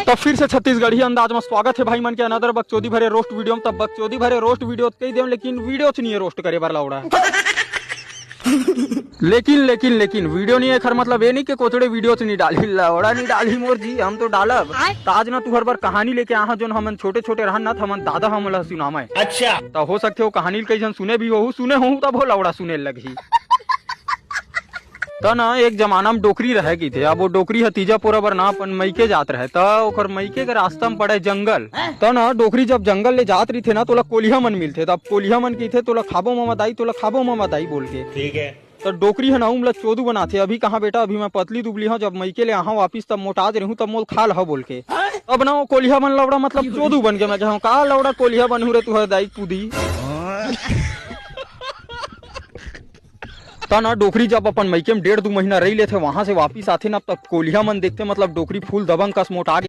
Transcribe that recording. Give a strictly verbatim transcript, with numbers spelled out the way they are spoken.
तब फिर से छत्तीसगढ़ी अंदाज में स्वागत है भाई मन के another बकचोदी भरे रोस्ट वीडियो में। तब बकचोदी भरे रोस्ट वीडियो कही देव, लेकिन वीडियो च नहीं है रोस्ट करे बर लौड़ा। लेकिन लेकिन लेकिन वीडियो नहीं है, एखर मतलब ये नहीं कि कोचड़े वीडियो च नहीं डाली, लौड़ा नहीं डाली मोर जी, हम तो डालब। त आज ना तुहर बर कहानी लेके आहा, जोन हमन छोटे छोटे रहन ना, त हमन दादा हमन ला सुनावे। अच्छा। त हो सकथे वो कहानी ल कई झन सुने भी होहू, सुने होहू तब वो लौड़ा सुने लगही। त ना एक जमाना में डोकरी रहे की थे। अब वो डोकरी ह तीजा पोरा बर ना अपन मइके जात रहे, त ओकर मइके के रास्ता में पड़े जंगल। त ना डोकरी जब जंगल ले जात रहिथे ना, तोला कोलिहा मन मिलथे। त अब कोलिहा मन कहिथे, "तोला खाबो ममा दाई, तोला खाबो ममा दाई," बोल के। ठीक है। त डोकरी ह ना उमला चोदू बनाथे, "अभी कहाँ बेटा, अभी मैं पतली दुबली हूँ, जब मइके ले आहा वापिस तब मोटा दे रहूँ, तब मोल खा लहा," बोल के। अब ना वो कोलिहा मन लौड़ा मतलब चोदू बन के, मैं कहूँ, "का लौड़ा कोलिहा बनहू रे तुहर दाई पूदी?" त ना डोकरी जब अपन मइके में डेढ़ दू महीना रही लेथे, वहां से वापिस आथे ना, तब कोलिहा मन देखथे, मतलब डोकरी फूल दबंग कस मोटा